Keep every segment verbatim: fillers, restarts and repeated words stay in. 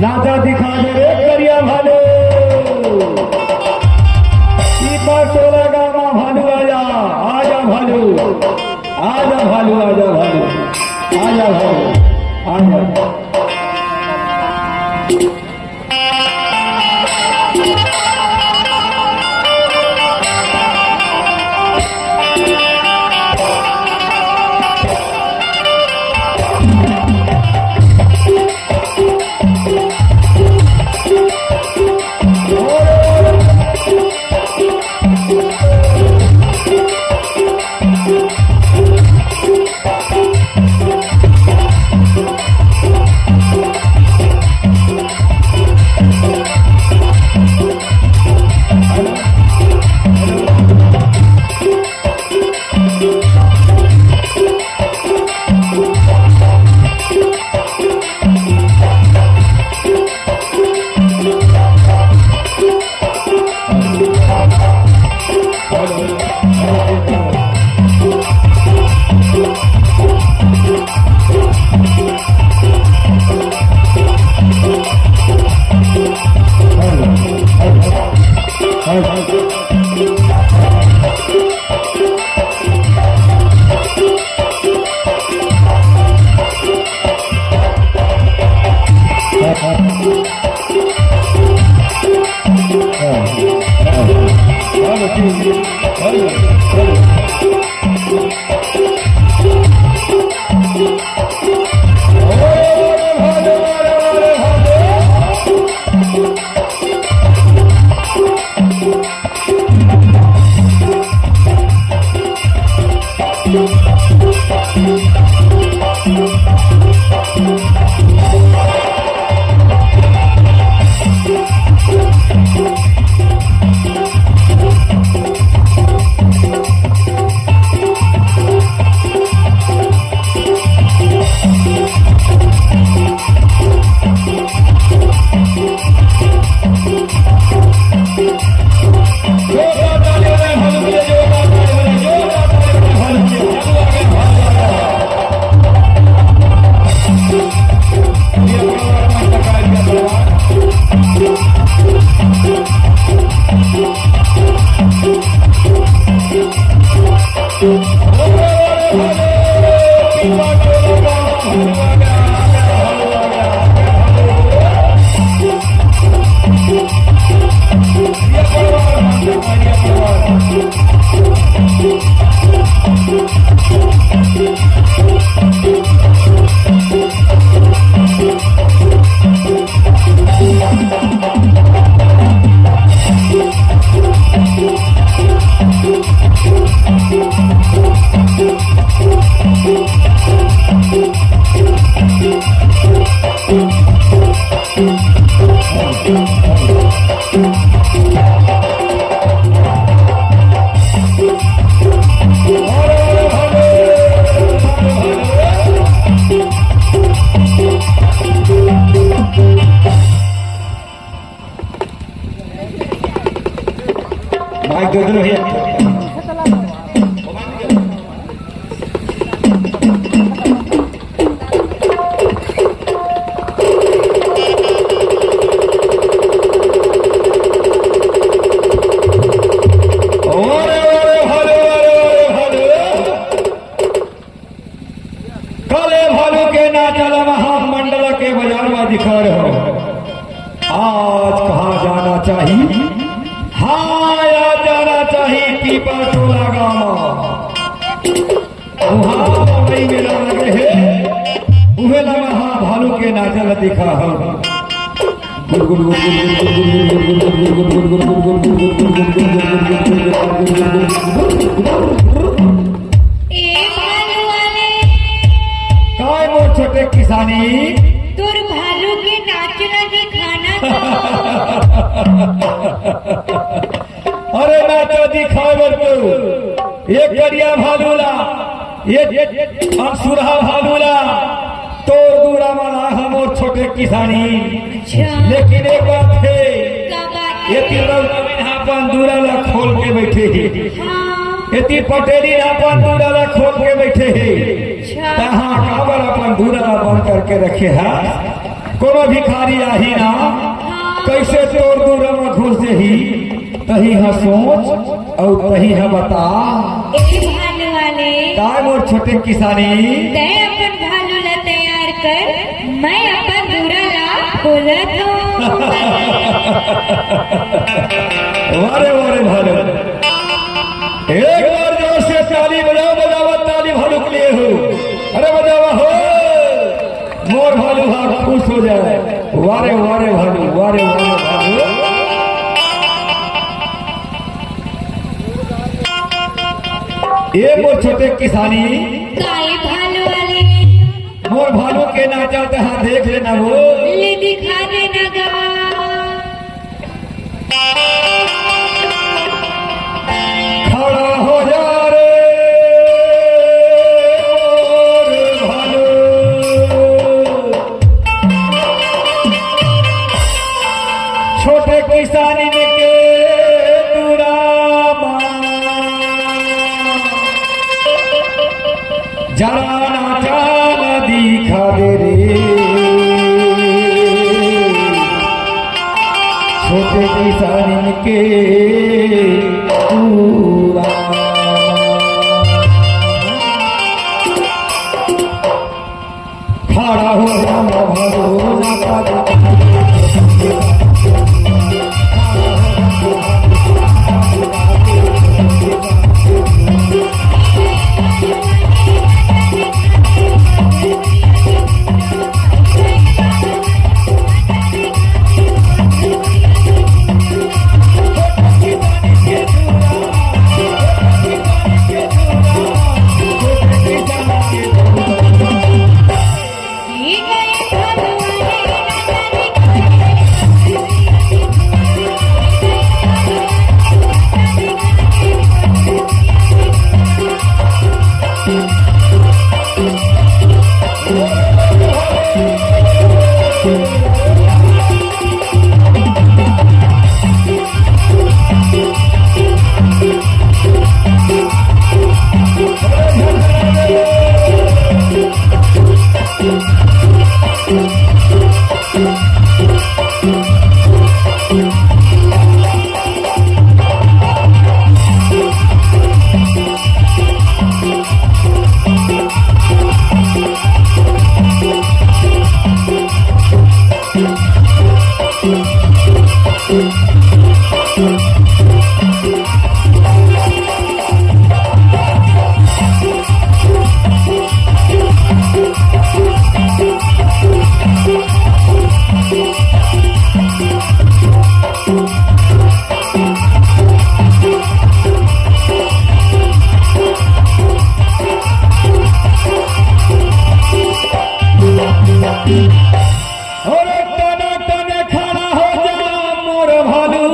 नाचा दिखा दे रे करिया भालू। पीपर टोला गाँव मा भालू आजा, आजा भालू, आजा भालू, आजा भालू, आजा भालू, आजा। माइक दे दो भैया। अरे, अरे, अरे, अरे, अरे, अरे। काले भालू के नाचा ला महामंडला के बाजार मा दिखा रहे हो। आज कहाँ जाना चाहिए? हाँ, आज जाना चाहिए पीपा टोला गाँव मा। उहाँ बड़ई मेला लगे हे, उहे ला महा भालू के नाचा ला दिखा हो। ए भालू वाले। काय मोर छोटे किसानी? तोर भालू के नाच ला दिखाना था। अरे नाचा दिखाए बर तो ये करिया भालू ला, ये अनसुरहा भालू ला, तोर दूरा मा ला हमर छोटे किसानी। अच्छा। लेकिन एक बात हे, का बात ये हे? तिरौता में अपन दूरा ला खोल के बैठे हे। हाँ। ये ती पटेली अपन दूरा ला खोल के बैठे हे। अच्छा। तहाँ काबर अपन दूरा ला बंद करके रखे हा? कोनो भिखारी आही ना, हाँ। कइसे तोर दुरा म घुस जही, तही ह सोच अउ तही ह बता। ए भालू वाले। काय मोर छोटे किसानी? तैं अपन भालू ला तैयार कर, मैं अपन दुरा ला खोलत हूँ। वाह रे, वाह रे भालू, एक बार जोर से ताली बजाओ, बजाओ ताली भालू के लिए हो। अरे बजावा हो। मोर भालू हा खुश हो जाए। वाह रे, वाह रे भालू, वाह रे, वाह रे भालू। ए मोर छोटे किसानी। काय भालू वाले? मोर भालू के नाचा त हा देख लेना वो। ले दिखा देना गा। खड़ा हो जा रे मोर भालू। छोटे किसानी के दुरा मा। जरा नाचा ला दिखा दे रे, छोटे किसानन के पूरा। खड़ा हो जा भगवान का। अरे टनाटन खड़ा हो जा मोर भालू,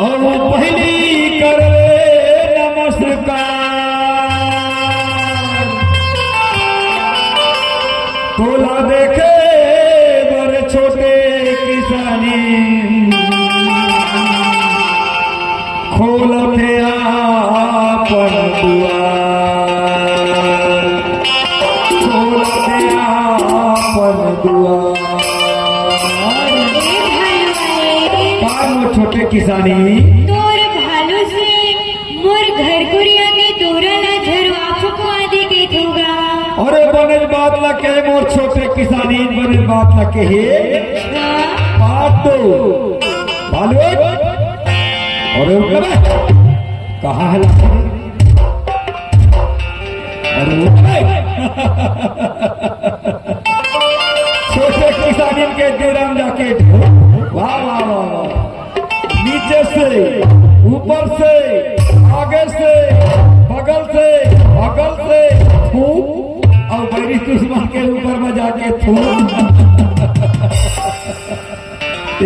अउ पहिली कर ले नमस्कार। तोला देखे बर छोटे किसानी, खोलत हे आपन दुआर, खोलत हे आपन दुआर। ए भालू वाले। का मोर छोटे किसानी? तोर भालू से मोर घर कुरिया के दुरा ला झरवा फुकवा दे के थोगा। अरे बने बात ला कहे मोर छोटे किसानी, बने बात ला कहे। हाँ। बात तो भालू, अरे उठ बे। कहाँ है लाठी? अरे उठ बे। छोटे किसानी के दुरा म जाके ढो। वाह, वाह, वाह, वाह। नीचे से, ऊपर से, आगे से, बगल से, बगल से, थू, अउ बैरी दुश्मन के ऊपर म जाके थू।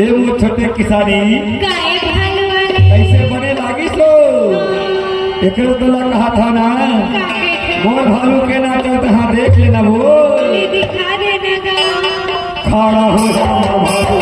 ए मोर छोटे किसानी। काय भालू वाले? कइसे बने लागिस हो? एकरो तो लग रहा था ना। मोर भालू के ना चलते, हाँ, देख लेना वो। ये दिखा देना गा। खड़ा हो जा भालू।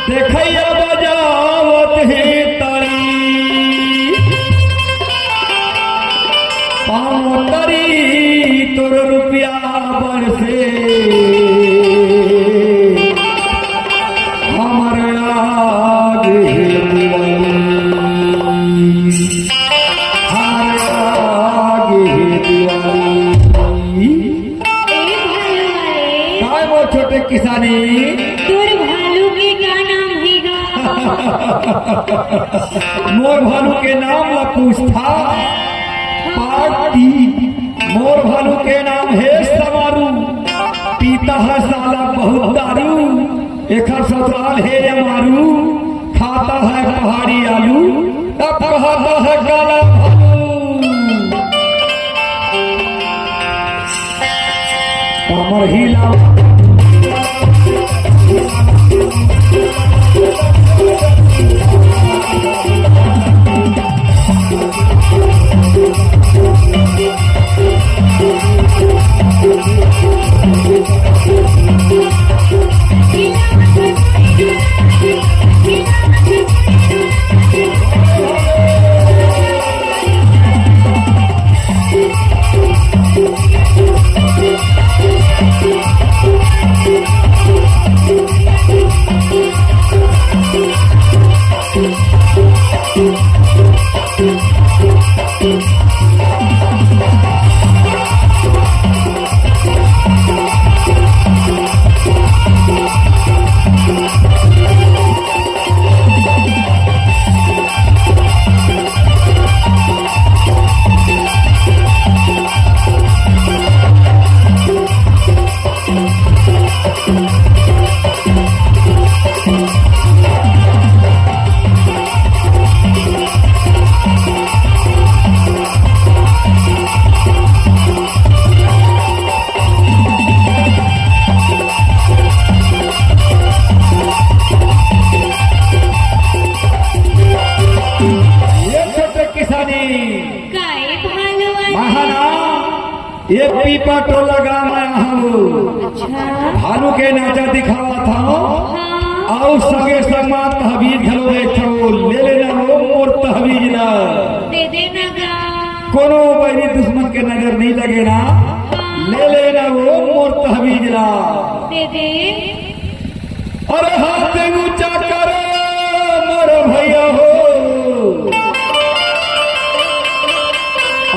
देखइया बजावत हे ताली, पाँव तरी तोर रुपया बरसे, हमर आगे हे दिवाली, हमर आगे हे दिवाली। ए भालू वाले। काय मोर छोटे किसानी? तोर भालू के का नाम हे गा? मोर भालू के नाम ला पूछथा पार्टी। मोर भालू के नाम हे समारू। पीता है साला बहुत दारू। एखर ससुराल हे अमारू। खाता है पहाड़ी आलू, अब खाता है काला भालू। कमर हिला। ये छोटे किसानी। काय भालू वाले? महाना, ये पीपा टोला गांव आय हंव। अच्छा। भालू के नाचा दिखावत हंव। हाँ। अउ संगे संग मा तहवीज घलो बेचथंव, ले लेना वो मोर तहवीज ला। दे देना गा। कोनो बैरी दुश्मन के नजर नइ लगे ना। हाँ। ले लेना वो मोर तहवीज ला। दे दे। अरे हाथ ऊंचा कर मोर भैया हो,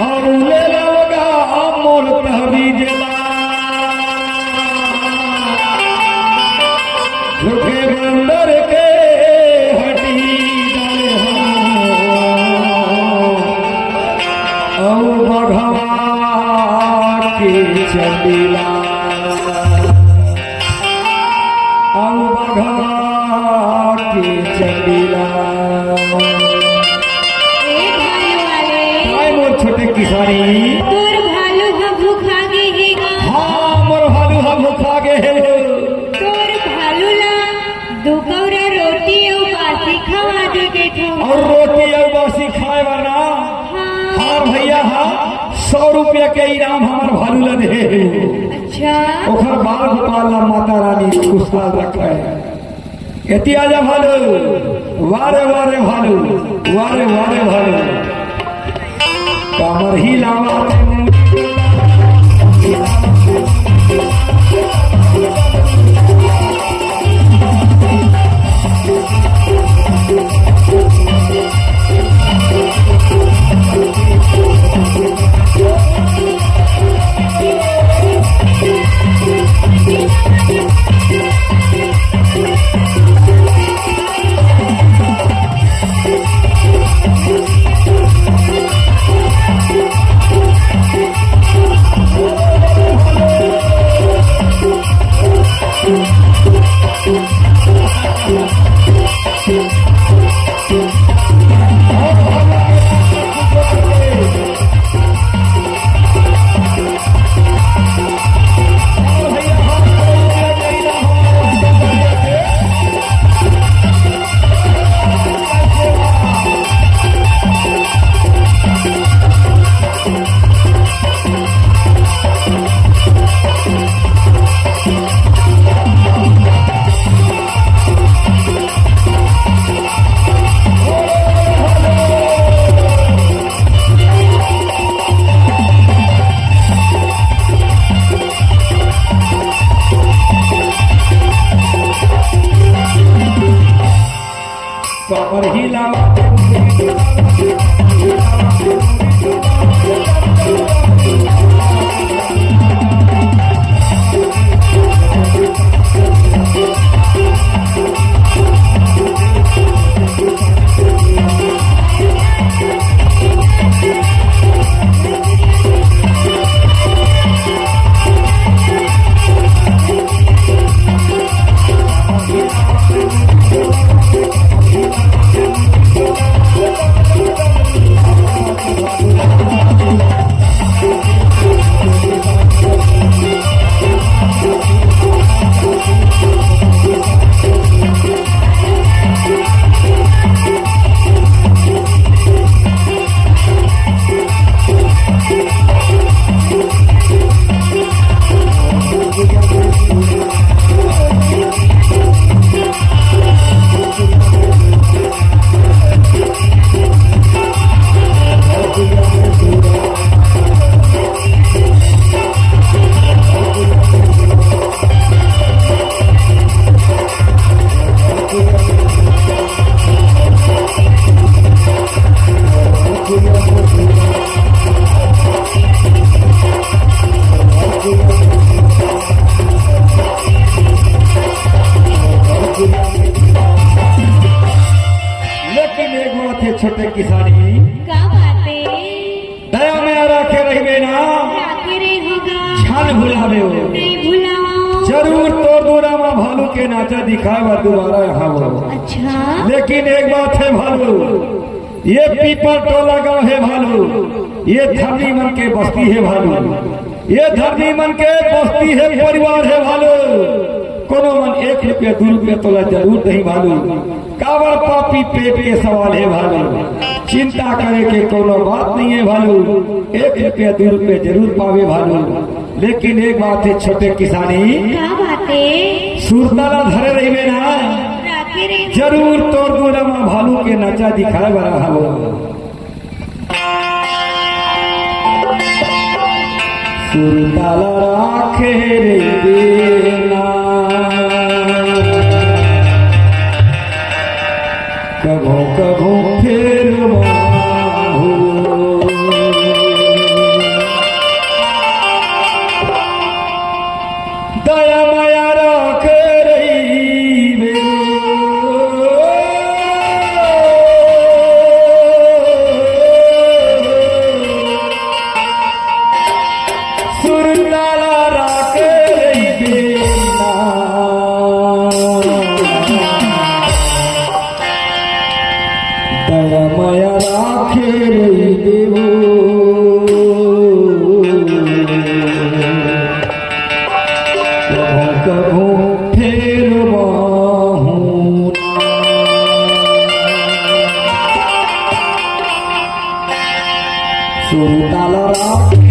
अउ ले लेना गा मोर तहवीज ला। झूठे बंदर के हड्डी डाले हंव, अउ बघवा के चंडी ला। अउ बघवा के चंडी ला। ए भालू वाले। काय मोर छोटे किसानी? तोर भालू ह भूखा गे हे गा। हाँ, मोर भालू ह भूखा गे हे। तोर भालू ला दू कौरा रोटी अउ बासी खवा दे देथंव। अउ रोटी अउ बासी खाय बर ना? हाँ। हाँ भैया, हाँ, सौ रुपया के इनाम हमर भालू ला दे हे। अच्छा। ओखर बाल गोपाल ला माता रानी खुशहाल रखे। एती आजा भालू, वाह रे, वाह रे भालू, वाह रे, वाह रे भालू। कमर हिलावा। कमर हिलावा। लेकिन एक बात हे छोटे किसानी, का बात हे? दया मया राखे रहिबे ना, राखे रहिबो गा। झन भुलावे हो। नहीं भुलावंव। जरूर तोर दुरा म भालू के नाचा दिखाए बर दुबारा यहाँ हो। अच्छा। लेकिन एक बात हे भालू, ये पीपर टोला गांव हे भालू, ये धरनी मन के बस्ती हे भालू, ये धरनी मन के बस्ती हे, परिवार हे भालू। कोनो मन एक रुपया दू रुपया तोला जरूर दही भालू। काबर पापी पेट के सवाल हे भालू, चिंता करे के कोनो बात नहीं हे भालू। एक रुपया दू रुपया जरूर पावे भालू, लेकिन एक बात हे छोटे किसानी, का बात हे? सुरता ला धरे रहिबे ना, राखे रहिबो। जरूर तोर दुरा म भालू के नचा दिखाए बर आबो। सुरता ला राखे रहिबे ना, कभो कभो फेर बाहू। दया मया राखे रहिबे। सुरता ला राखे रहिबे ना। दया मया राखे रहिबे वो। कभो कभो फेर बाहू। सुरता ला राखे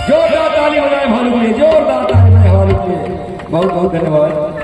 जोरदार ताली बजाए भालू के लिए, जोरदार ताली बजाए भालू के लिए। बहुत बहुत धन्यवाद।